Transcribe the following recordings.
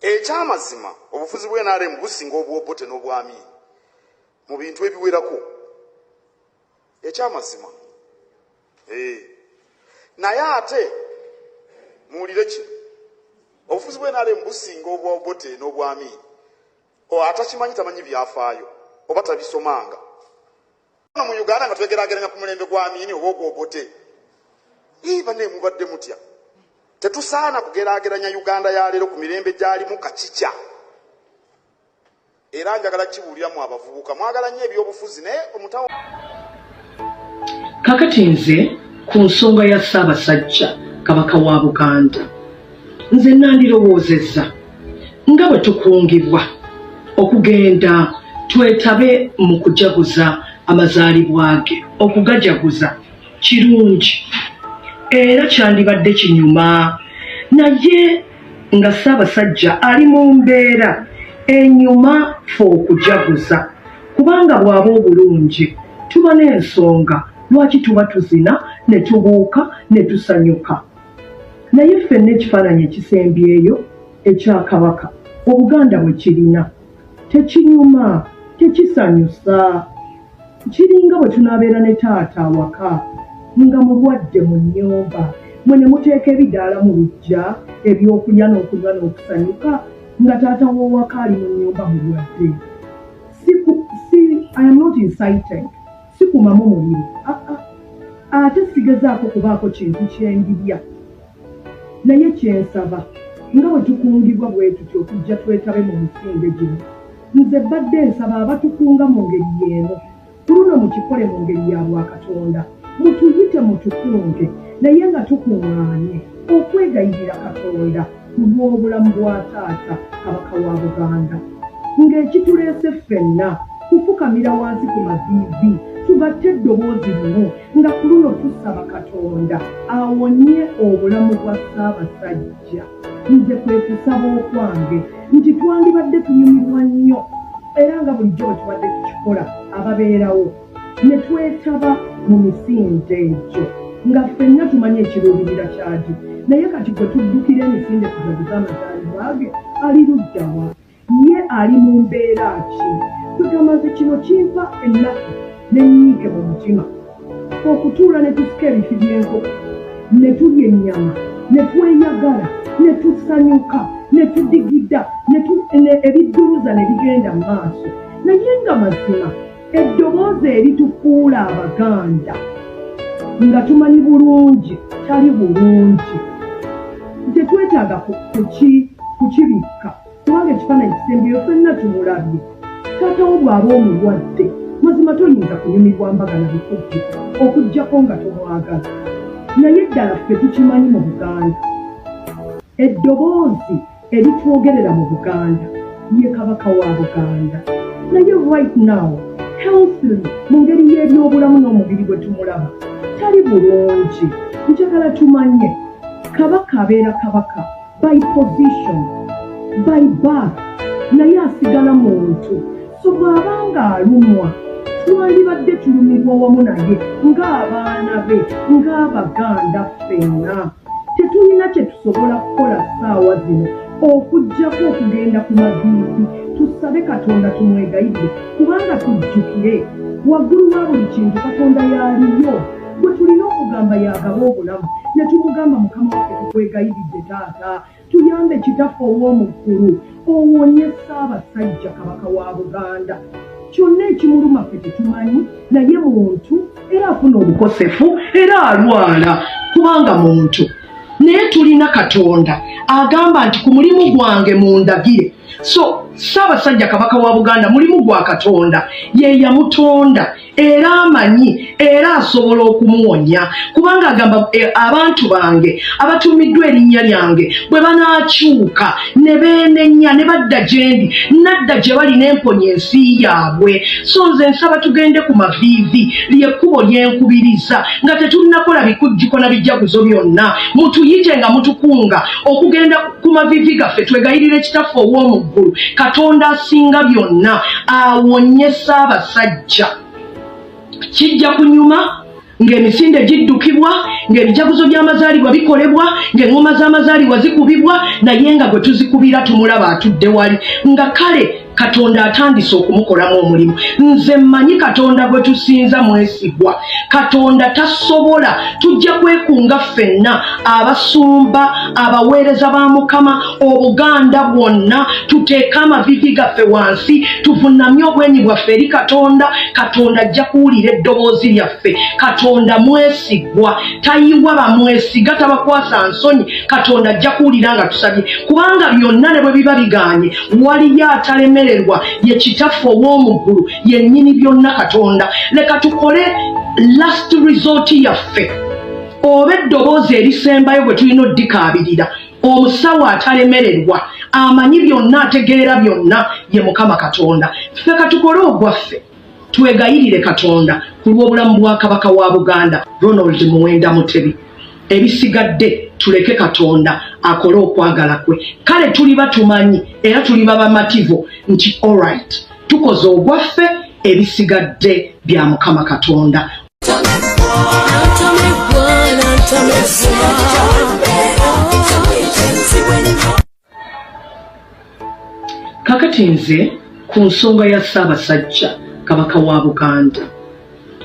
Ekyamazima, obufuzi bwa NRM businga obw'Obote n'obw'Amini mu bintu ebiwerako. Ekyamazima, naye ate muwulire kino: obufuzi bwa NRM businga obw'Obote n'obw'Amini. Atakimanyi tamanyi byafaayo oba tabisomanga. No mu Uganda nga twegerageranya ku mulembe gwa Amini oba ogw'Obote, banne mubadde mutya? Tetusaana kugeraageranya Uganda ya leero ku mirembe gyalimu kakikya. Era njagala kibuuliramu abavubuka, mwagala nnyo ebyobufuzi, naye omutawa Kakati nze ku nsonga ya Ssaabasajja Kabaka wa Buganda, nze nandirowoozezza nga bwe tukungibwa okugenda twetabe mu kujaguza amazaalibwa ge, okugajaguza kirungi era kyandibadde kinyuma, naye nga Ssaabasajja ali mu mbeera enyuma fe okujaguza, kubanga bw'aba obulungi tuba n'ensonga lwaki tuba tuzina ne tubuuka ne tusanyuka. Naye ffenna ekifaananyi ekisembyeyo ekya Kabaka Obuganda bwe kirina tekinyuma, tekisanyusa. Kiringa bwe tunaabeera ne taata awaka nga mulwadde mu nnyumba, mwe ne muteeka ebidaala mu luggya, ebyokulya n'okunywa n'okusanyuka, nga taata w'owaka ali mu nnyumba mulwadde. Si, I am not inciting, sikumamu muliro, aa, ate sigezaako kubaako kintu kyendirya, naye kyensaba, nga bwe tukungibwa bwe tutyo okujja twetabe mu misinde gino, nze badde nsaba abatukunga mu ngeri y'emu, ku luno mukikole mu ngeri ya bwakatonda. Mutuyite, mutukunge, naye nga tukuŋŋaanye okwegayirira Katonda ku lw'obulamu bwa taata Kabaka wa Buganda, ng'ekituleese ffenna kufukamira wansi ku maviivi, tugatte eddoboozi limu, nga ku luno tusaba Katonda awonye obulamu bwa Ssaabasajja. Nze kwe kusaba okwange nti twandibadde tunyumirwa nnyo, era nga bulijjo bwe tubadde tukikola, ababeerawo ne twetaba mu misinde egyo nga ffenna tumanyi ekiruubirira kyagyo. Naye kati gwe tuddukira emisinde tujaguze amazaalibwa ge, ali luddawa? Ye ali mu mbeera ki? Kwegamba nze kino kimpa ennaku n'ennyiike mu mutima, okutuula ne tusika ebifi by'enkoko ne tulya ennyama ne tweyagala ne tusanyuka ne tudigida ebidduluza ne bigenda mu maaso, naye nga mazima eddoboozi eritufuula Abaganda nga tumanyi bulungi tali bulungi. Tetwetaaga kukibikka, kubanga ekifaananyi kisembyeyo ffenna tumulabye. Taatawo bw'aba omulwadde, mazima toyinza kunyumirwa mbaga na bikujjuko okugjako nga tomwagala. Naye ddala ffe tukimanyi mu Buganda eddoboozi eritwogerera mu Buganda ye Kabaka wa Buganda. Naye right now, healthily, mu ngeri y'ebyobulamu n'omubiri bwe tumulaba, tali bulungi. Njagala tumanye Kabaka abeera Kabaka by position, by birth, naye asigala muntu. So bw'aba nga alumwa, twandibadde tulumirwa wamu naye ng'abaana be, ng'Abaganda ffenna. Tetulina kye tusobola kukola ssaawa zino okuggyako okugenda ku maviivi tusabe Katonda, tumwegayirire, kubanga tujjukire waggulu wa buli kintu Katonda yaaliyo gwe tulina okugamba yagaba obulamu, ne tumugamba, "Mukama waffe, tukwegayiridde taata, tuyambe. Kitaffe ow'omu ggulu, owonye Ssaabasajja Kabaka wa Buganda. Kyonna ekimuluma ffe tetumanyi, naye muntu, era afuna obukosefu, era alwala kubanga muntu. Naye tulina Katonda agamba nti ku mulimu gwange mundagire." So Ssaabasajja Kabaka wa Buganda mulimu gwa Katonda, ye yamutonda era amanyi era asobola okumuwonya, kubanga agamba, "Abantu bange abatuumiddwa erinnya lyange bwe banaakyuka ne beenenya ne badda gye ndi, nadda gye bali n'emponya ensi yaabwe." So nze nsaba tugende ku maviivi, lyekkubo lyenkubiriza, nga tetunnakola bikujjuko na bijaguzo byonna. Mutuyite nga mutukunga okugenda ku maviivi gaffe, twegayirire Kitaffe ow'omu ggulu, Katonda asinga byonna, awonye Ssaabasajja. Kijja kunyuma. Ng'emisinde giddukibwa, ng'ebijaguzo by'amazaalibwa bikolebwa, ng'eŋŋoma z'amazaalibwa zikubibwa, naye nga gwe tuzikubira tumulaba atudde wali, nga kale Katonda atandise okumukolamu omulimu. Nze mmanyi Katonda gwe tusinza mwesigwa. Katonda tasobola, tujja kwekunga ffenna abasumba, abaweereza ba Mukama, Obuganda bwonna, tuteeke amaviivi gaffe wansi, tuvunnamye obwenyi bwaffe eri Katonda. Katonda ajja kuwulira eddoboozi lyaffe. Katonda mwesigwa, tayiwa bamwesiga, tabakwasa nsonyi. Katonda ajja kuwulira nga tusabye, kubanga byonna ne bwe biba bigaanye, waliyo atalemererwa, ye Kitaffe ow'omu ggulu, yennyini byonna Katonda. Leka tukole last resort yaffe, oba eddoboozi erisembayo bwe tulina oddikaabirira. Omusawo atalemererwa, amanyi byonna, ategeera byonna, ye Mukama Katonda. Ffe katukole ogwaffe, twegayirire Katonda ku lw'obulamu bwa Kabaka wa Buganda Ronald Muwenda Mutebi. Ebisigadde tuleke Katonda akole okwagala kwe. Kale tuliba tumanyi era tuliba bamativu nti alright, tukoze ogwaffe, ebisigadde bya Mukama Katonda. Kakati nze ku nsonga ya Ssaabasajja Kabaka wa Buganda,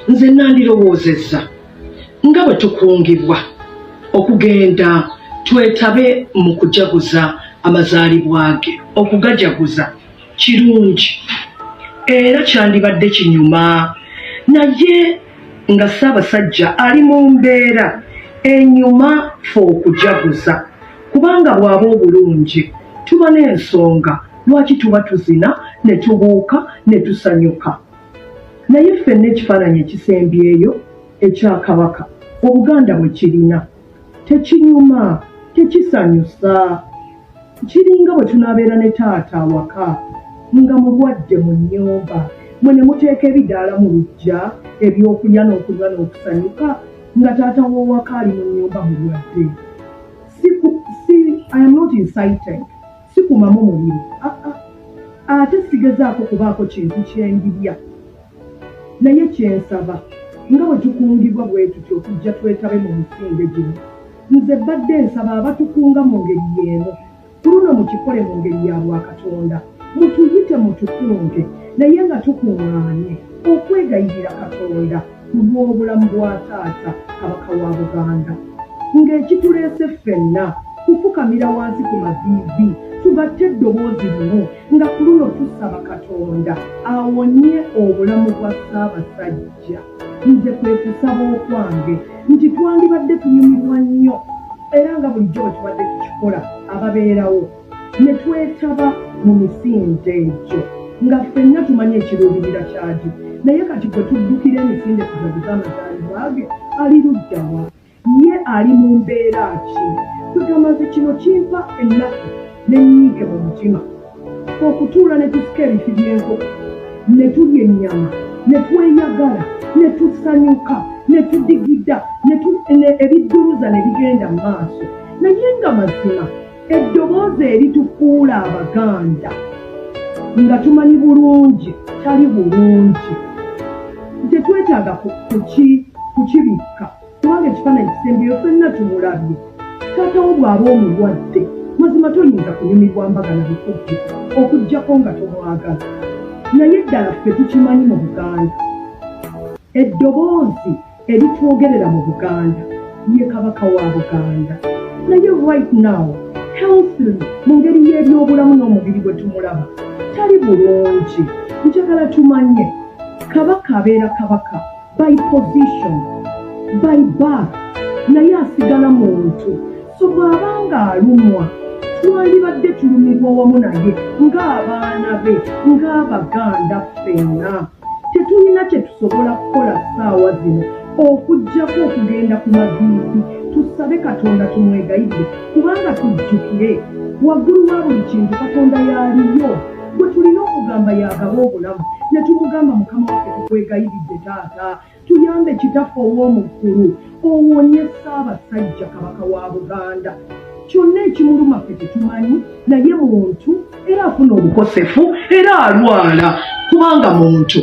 nze nandirowoozezza nga bwe tukungibwa okugenda twetabe mu kujaguza amazaalibwa ge. Okugajaguza kirungi era kyandibadde kinyuma, naye nga Ssaabasajja ali mu mbeera enyuma fe okujaguza, kubanga bw'aba obulungi tuba n'ensonga lwaki tuba tuzina ne tubuuka ne tusanyuka. Naye ffenna ekifaananyi ekisembyeyo ekya Kabaka Obuganda bwe kirina tekinyuma, tekisanyusa. Kiringa bwe tunaabeera ne taata awaka nga mulwadde mu nnyumba, mwe ne muteeka ebidaala mu luggya ebyokulya n'okunywa n'okusanyuka nga taata w'owaka ali mu nnyumba mulwadde. Si, si, I am not inciting, sikumamu muliro, aa, ate sigezaako kubaako kintu kye ndirya, naye kyensaba, nga bwe tukungibwa bwe tutyo okujja twetabe mu misinde gino, nze badde nsaba abatukunga mu ngeri y'emu ku luno mukikole mu ngeri ya bwakatonda. Mutuyite mutukunge, naye nga tukuŋŋaanye okwegayirira Katonda ku lw'obulamu bwa taata Kabaka wa Buganda, ng'ekituleese ffenna kufukamira wansi ku maviivi tugatte eddoboozi limu, nga ku luno tusaba Katonda awonye obulamu bwa Ssaabasajja. Nze kwe kusaba okwange nti twandibadde tunyumirwa nnyo, era nga bulijjo bwe tubadde tukikola ababeerawo, ne twetaba mu misinde egyo nga ffenna tumanyi ekiruubirira kyagyo. Naye kati gwe tuddukira emisinde tujaguze amazaalibwa ge, ali luddawa? Ye ali mu mbeera ki? Kwegamba nze kino kimpa ennaku n'ennyiike mu mutima, okutuula ne tusika ebifi by'enkoko ne tulya ennyama ne tweyagala ne tusanyuka ne tudigida ebidduluza ne bigenda mu maaso, naye nga mazima eddoboozi eritufuula Abaganda nga tumanyi bulungi tali bulungi. Tetwetaaga kukibikka, kubanga ekifaananyi kisembyeyo ffenna tumulabye. Taatawo bw'aba omulwadde, mazima toyinza kunyumirwa mbaga na bikujjuko okuggyako nga tomwagala. Naye ddala ffe tukimanyi mu Buganda eddoboozi eritwogerera mu Buganda ye Kabaka wa Buganda. Naye right now, healthily, mu ngeri y'ebyobulamu n'omubiri bwe tumulaba, tali bulungi. Njagala tumanye Kabaka abeera Kabaka by position, by birth, naye asigala muntu. So bw'aba ng'alumwa, twandibadde tulumirwa wamu naye ng'abaana be, ng'Abaganda ffenna. Tetulina kye tusobola kukola ssaawa zino okuggyako okugenda ku maviivi tusabe Katonda, tumwegayirire, kubanga tujjukire waggulu wa buli kintu Katonda y'aliyo gwe tulina okugamba, y'agaba obulamu, ne tumugamba, "Mukama waffe, tukwegayiridde taata, tuyambe. Kitaffe ow'omu ggulu, owonye Ssaabasajja Kabaka wa Buganda. Kyonna ekimuluma ffe tetumanyi, naye muntu era afuna obukosefu era alwala kubanga muntu."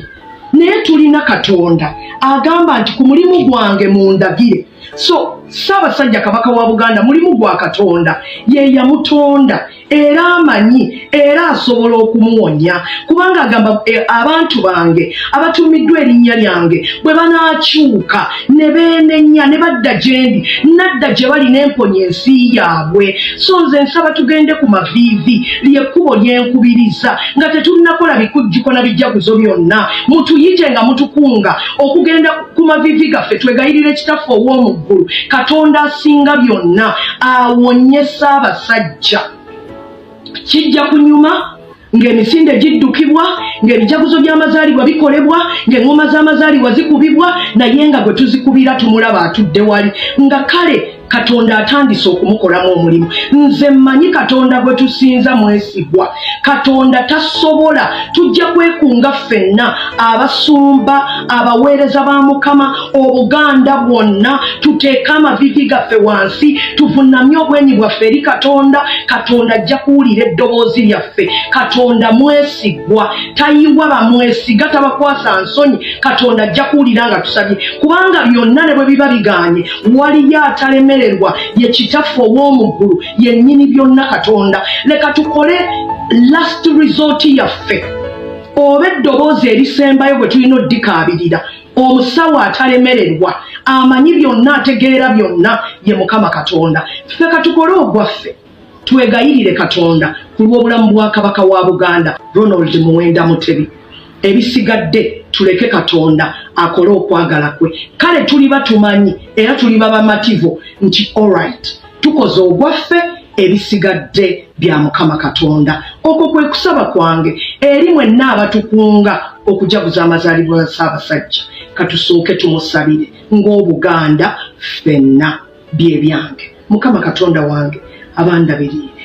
Naye tulina Katonda agamba nti ku mulimu gwange mundagire. So Ssaabasajja Kabaka wa Buganda mulimu gwa Katonda, ye yamutonda era amanyi era asobola okumuwonya, kubanga agamba e, abantu bange abatuumiddwa erinnya lyange bwe banaakyuka ne beenenya ne badda gye ndi, nadda gye bali ne mponya ensi yaabwe. So nze nsaba tugende ku maviivi, lyekkubo lyenkubiriza nga tetunnakola bikujjuko na bijaguzo byonna. Mutuyite nga mutukunga okugenda ku maviivi gaffe twegayirire Kitaffe ow'omu ggulu, Katonda asinga byonna, awonye Ssaabasajja. Kijja kunyuma ng'emisinde giddukibwa, ng'ebijaguzo by'amazaalibwa bikolebwa, ng'eŋŋoma z'amazaalibwa zikubibwa, naye nga gwe tuzikubira tumulaba atudde wali, nga kale Katonda atandise okumukolamu omulimu. Nze mmanyi Katonda gwe tusinza mwesigwa. Katonda tasobola, tujja kwekunga ffenna abasumba, abaweereza ba Mukama, Obuganda bwonna, tuteeke amavivi gaffe wansi, tuvunamye obwenyi bwaffe eri Katonda. Katonda ajja kuwulira eddoboozi lyaffe. Katonda mwesigwa, tayiwa bamwesiga, tabakwasa nsonyi. Katonda ajja kuwulira nga tusabye, kubanga byonna ne bwe biba bigaanye, waliyo atalemererwa, ye Kitaffe ow'omu ggulu, yennyini byonna Katonda. Leka tukole last resort yaffe, oba eddoboozi erisembayo bwe tulina oddikaabirira. Omusawo atalemererwa, amanyi byonna, ategeera byonna, ye Mukama Katonda. Ffe katukole ogwaffe, twegayirire Katonda ku lw'obulamu bwa Kabaka wa Buganda Ronald Muwenda Mutebi. Ebisigadde tuleke Katonda akole okwagala kwe. Kale tuliba tumanyi era tuliba bamativu nti alright, tukoze ogwaffe, ebisigadde bya Mukama Katonda. Okwo kwe kusaba kwange eri mwenna abatukunga okujaguza amazaalibwa ga Ssaabasajja. Katusooke tumusabire ng'Obuganda ffenna. Bye byange. Mukama Katonda wange abandabiriire.